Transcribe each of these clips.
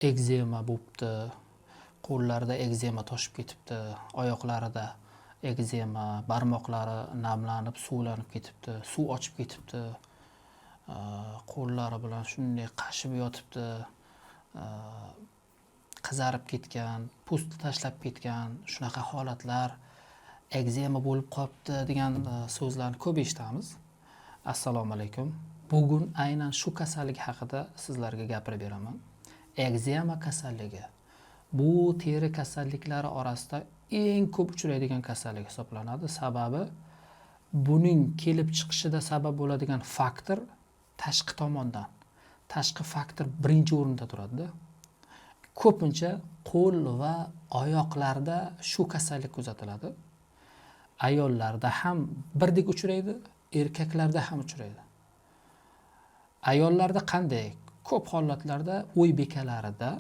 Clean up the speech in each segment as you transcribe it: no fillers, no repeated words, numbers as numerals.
Ekzema bo'pti, qo'llarida ekzema toshib ketibdi, oyoqlarida ekzema, barmoqlari namlanib, suvlanib ketibdi, suv ochib ketibdi, qo'llari bilan shunday qashib yotibdi, qizarib ketgan, pust tashlab ketgan, shunaqa holatlar, ekzema bo'lib qolibdi degan so'zlarni ko'p eshitamiz. Assalomu alaykum. Bugun aynan shu kasallik haqida sizlarga gapirib beraman. Ekzema kasalligi bu teri kasalliklari orasida eng ko'p uchraydigan kasallik hisoblanadi. Sababi, buning kelib chiqishida sabab bo'ladigan faktor tashqi tomondan, tashqi faktor birinchi o'rinda turadida. Ko'pincha qo'l va oyoqlarda shu kasallik kuzatiladi. Ayollarda ham birdek uchraydi, erkaklarda ham uchraydi. Ayollarda qanday? Ko'p holatlarda uy bekalarida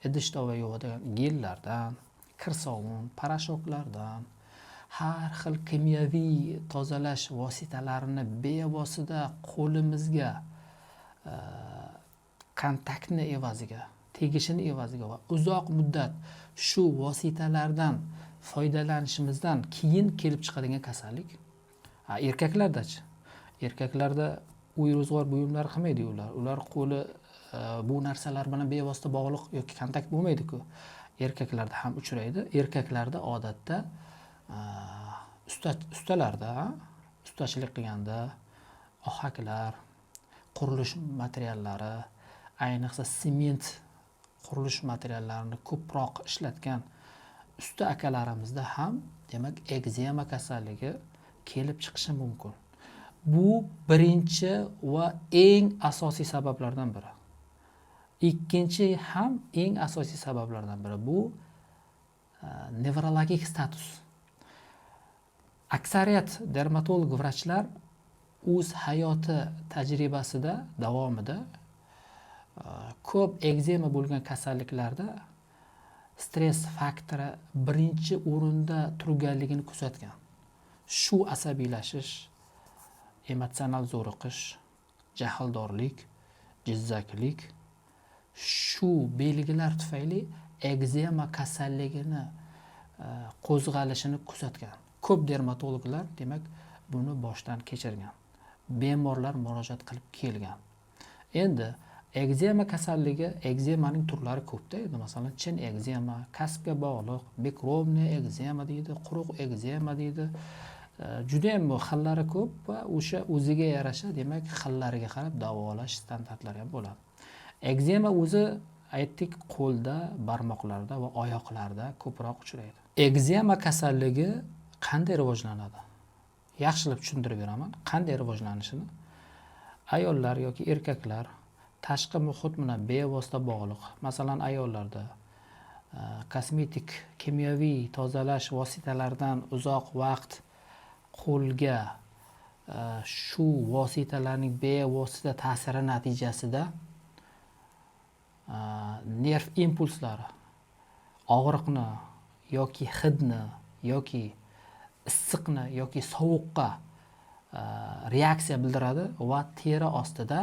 idish tova yuvadigan gellardan, kir sovun, порошок lardan, har xil kimyoviy tozalash vositalarini bevosita qo'limizga kontaktni evaziga, tegishini evaziga va uzoq muddat shu vositalardan foydalanishimizdan keyin kelib chiqadigan kasallik. Erkaklardachi? Erkaklarda uy ro'zg'or buyumlari qilmaydi ular. Ular qo'li bu narsalar bilan bevosita bog'liq yoki kontakt bo'lmaydi-ku. Erkaklarda ham uchraydi. Erkaklarda odatda ustalarda, ustachilik qilganda ohaklar, qurilish materiallari, ayniqsa sement qurilish materiallarini ko'proq ishlatgan usta akalarimizda ham, demak, ekzema kasalligi kelib chiqishi mumkin. Bu birinchi va eng asosiy sabablardan biri. Ikkinchi ham eng asosiy sabablardan biri bu nevrologik status. Aksariyat dermatolog vrachlar o'z hayoti tajribasida davomida ko'p ekzema bo'lgan kasalliklarda stress faktori birinchi o'rinda turganligini kuzatgan. Shu asabiylashish, emotsional zo'riqish, jahldorlik, jizzaklik, shu belgilar tufayli ekzema kasalligini qo'zg'alishini kuzatgan. Ko'p dermatologlar, demak, buni boshdan kechirgan. Bemorlar murojaat qilib kelgan. Endi ekzema kasalligi, ekzemaning turlari ko'pda endi, masalan, chin ekzema, kasbga bog'liq, микробный ekzema deydi, quruq ekzema deydi. Judayam xillari ko'p va o'sha o'ziga yarasha, demak, xillariga qarab davolash standartlari ham bo'ladi. Ekzema o'zi, aytdik, qo'lda, barmoqlarda va oyoqlarda ko'proq uchraydi. Ekzema kasalligi qanday rivojlanadi? Yaxshilab tushuntirib beraman, qanday rivojlanishini. Ayollar yoki erkaklar tashqi muhit bilan bevosita bog'liq. Masalan, ayollarda kosmetik kimyoviy tozalash vositalaridan uzoq vaqt qo'lga shu vositalarning bevosita ta'siri natijasida nerv impulslari og'riqni yoki hidni yoki issiqni yoki sovuqqa reaksiya bildiradi va teri ostida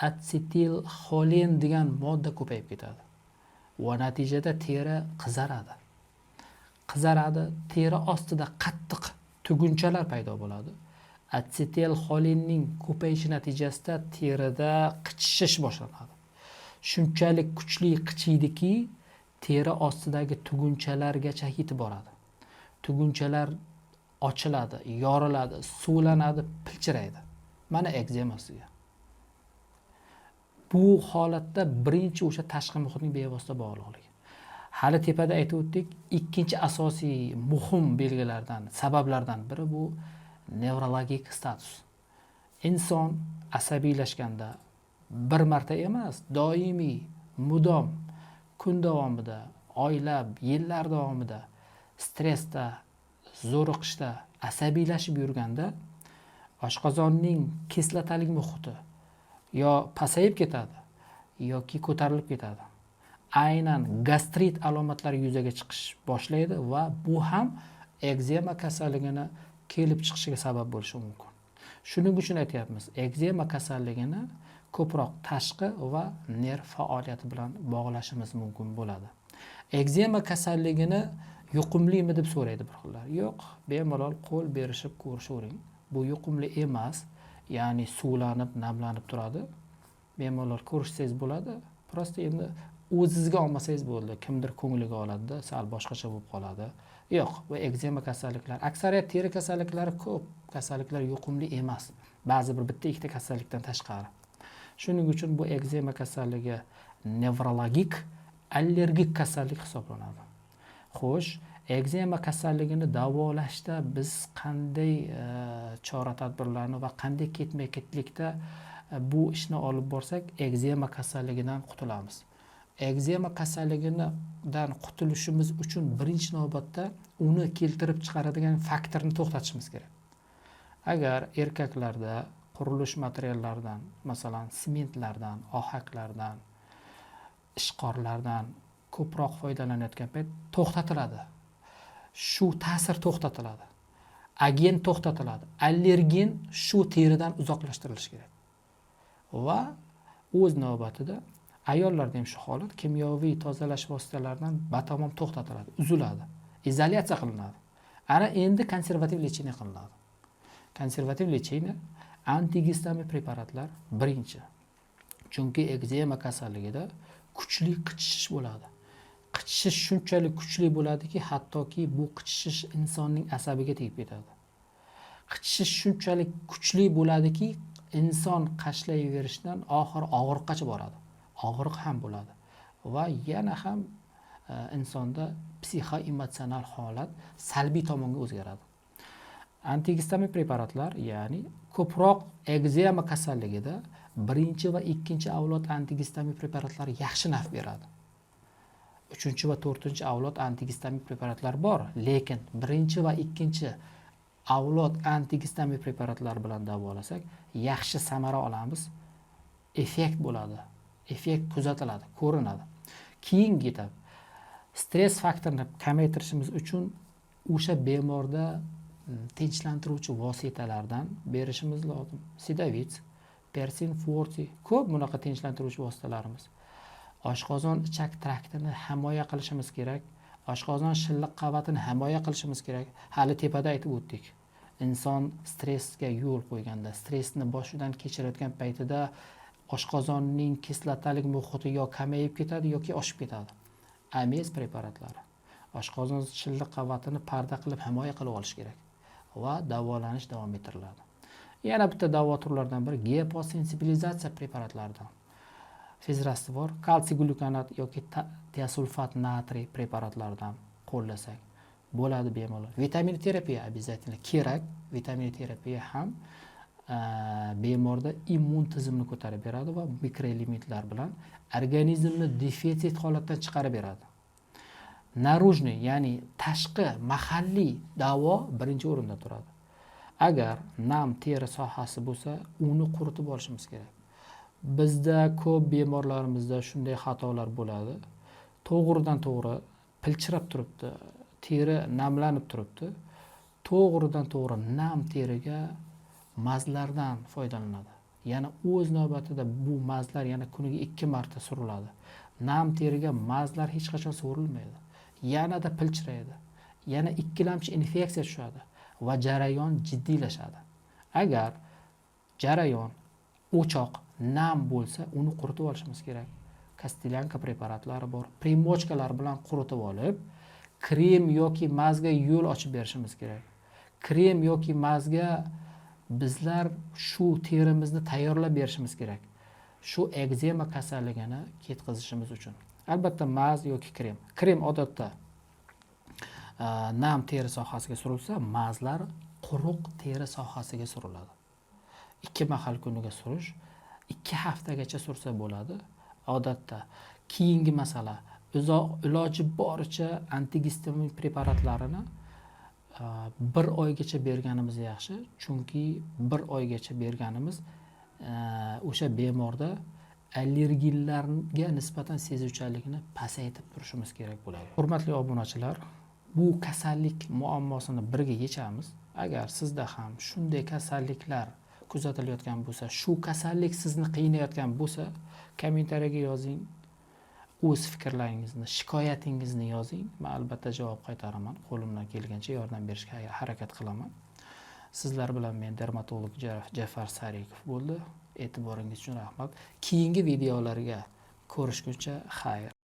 atsetilxolin degan modda ko'payib ketadi va natijada teri qizaradi. Qizaradi, teri ostida qattiq tugunchalar paydo bo'ladi. Atsetilxolinning ko'payishi natijasida terida qichishish boshlanadi. Shunchalik kuchli qichiydiki, teri ostidagi tugunchalargacha yetib boradi. Tugunchalar ochiladi, yoriladi, suvlanadi, pilchiraydi. Mana ekzemasiga. Bu holatda birinchi o'sha tashqi muhitning bevosita bog'liqligi. Hali tepada aytib o'tdik, ikkinchi asosiy muhim belgilardan, sabablardan biri bu nevrologik status. Inson asabiylashganda bir marta emas, doimiy, mudom, kun davomida, oylab, yillar davomida stressda, zo'riqishda, asabiylashib yurganda oshqozonning kislotalik muhiti yo pasayib ketadi yoki ko'tarilib ketadi. Aynan gastrit alomatlari yuzaga chiqish boshlaydi va bu ham ekzema kasalligini kelib chiqishiga sabab bo'lishi mumkin. Shuning uchun aytyapmiz, ekzema kasalligini Ko'proq tashqi va nerv faoliyati bilan bog'lashimiz mumkin bo'ladi. Ekzema kasalligini yuqumlimi deb so'raydi bir xillar. Yo'q, bemalol qo'l berishib ko'rishavering. Bu yuqumli emas, ya'ni suvlanib, namlanib turadi. Bemalol ko'rishsangiz bo'ladi. Просто endi o'zizga olmasangiz bo'ldi. Kimdir ko'ngliga oladida, sal boshqacha bo'lib qoladi. Yo'q, bu ekzema kasalliklari, aksariyat teri kasalliklari, ko'p kasalliklar yuqumli emas. Ba'zi bir bitta ikkita kasallikdan tashqari. Shuning uchun bu ekzema kasalligi nevrologik, allergik kasallik hisoblanadi. Xo'sh, ekzema kasalligini davolashda biz qanday chora tadbirlarni va qanday ketma-ketlikda bu ishni olib borsak, ekzema kasalligidan qutulamiz? Ekzema kasalligidan qutulishimiz uchun birinchi navbatda uni keltirib chiqaradigan faktorni to'xtatishimiz kerak. Agar erkaklarda qurilish materiallaridan, masalan, sementlardan, ohaklardan, ishqorlardan ko'proq foydalanayotgan payt to'xtatiladi. Shu ta'sir to'xtatiladi. Agen to'xtatiladi. Allergen shu teridan uzoqlashtirilishi kerak. Va o'z navbatida ayollarda ham shu holat kimyoviy tozalash vositalaridan batamom to'xtatiladi, uziladi, izolyatsiya qilinadi. Ana endi konservativ лечение qilinadi. Konservativ лечение antigistamin preparatlar birinchi. Chunki ekzema kasalligida kuchli qichishish bo'ladi. Qichishish shunchalik kuchli bo'ladiki, hattoki bu qichishish insonning asabiga tegib ketadi. Qichishish shunchalik kuchli bo'ladiki, inson qashlayverishdan oxiri og'riqqacha boradi. Og'riq ham bo'ladi va yana ham insonda psixoemotsional holat salbiy tomonga o'zgaradi. Antigistamin preparatlar, ya'ni ko'proq ekzema kasalligida birinchi va ikkinchi avlod antigistamin preparatlari yaxshi naf beradi. Uchinchi va to'rtinchi avlod antigistamin preparatlar bor, lekin birinchi va ikkinchi avlod antigistamin preparatlar bilan davolasak, yaxshi samara olamiz, effekt bo'ladi, effekt kuzatiladi, ko'rinadi. Keyingi etap stress faktorini kamaytirishimiz uchun o'sha bemorda tinchlantiruvchi vositalardan berishimiz lozim. Sedovit, Persin forte, ko'p bunaqa tinchlantiruvchi vositalarimiz. Oshqozon ichak traktini himoya qilishimiz kerak. Oshqozon shilliq qavatini himoya qilishimiz kerak. Hali tepada aytib o'tdik. Inson stressga yo'l qo'yganda, stressni boshidan kechirayotgan paytida oshqozonning kislotalik muhiti yo kamayib ketadi yoki oshib ketadi. Amez preparatlari. Oshqozon shilliq qavatini parda qilib himoya qilib olish kerak va davolanish davom ettiriladi. Yana bitta davo turlaridan biri giposensibilizatsiya preparatlaridan. Fizrastvor, kalsiy glyukonat yoki tiasulfat natriy preparatlaridan qo'llasak bo'ladi bemalol. Vitamin terapiya обязательно kerak. Vitamin terapiya ham bemorda immun tizimni ko'tarib beradi va mikroelementlar bilan organizmni defitsit holatdan chiqarib beradi. Наружный, ya'ni tashqi mahalliy davo birinchi o'rinda turadi. Agar nam teri sohasi bo'lsa, uni quritib olishimiz kerak. Bizda ko'p bemorlarimizda shunday xatolar bo'ladi. To'g'ridan to'g'ri pilchirab turibdi, teri namlanib turibdi. To'g'ridan to'g'ri nam teriga mazlardan foydalanadi. Yana o'z navbatida bu mazlar yana kuniga 2 marta suriladi. Nam teriga mazlar hech qachon surilmaydi. Yanada pilchiraydi. Yana ikkilamchi infeksiya tushadi va jarayon jiddiylashadi. Agar jarayon o'choq nam bo'lsa, uni quritib olishimiz kerak. Kastilyanka preparatlari bor. Примочка lar bilan quritib olib, krem yoki mazga yo'l ochib berishimiz kerak. Krem yoki mazga bizlar shu terimizni tayyorlab berishimiz kerak. Shu ekzema kasalligini ketkazishimiz uchun. Albatta maz yoki krem. Krem odatda nam teri sohasiga surilsa, mazlar quruq teri sohasiga suriladi. 2 mahal kuniga surish, 2 haftagacha sursa bo'ladi odatda. Keyingi masala, uzoq iloji boricha antigistamin preparatlarini 1 oygacha berganimiz yaxshi, chunki 1 oygacha berganimiz o'sha bemorda allergiylarga nisbatan sezuvchanlikni pasaytirib turishimiz kerak bo'ladi. Hurmatli obunachilar, bu kasallik muammosini birga yechamiz. Agar sizda ham shunday kasalliklar kuzatilayotgan bo'lsa, shu kasallik sizni qiynayotgan bo'lsa, kommentariyaga yozing, o'z fikrlaringizni, shikoyatingizni yozing. Man albatta javob qaytaraman, qo'limdan kelgancha yordam berishga harakat qilaman. Sizlar bilan men, dermatolog Jafar Sarikov bo'ldi. E'tiboringiz uchun rahmat. Keyingi videolarga ko'rishguncha xayr.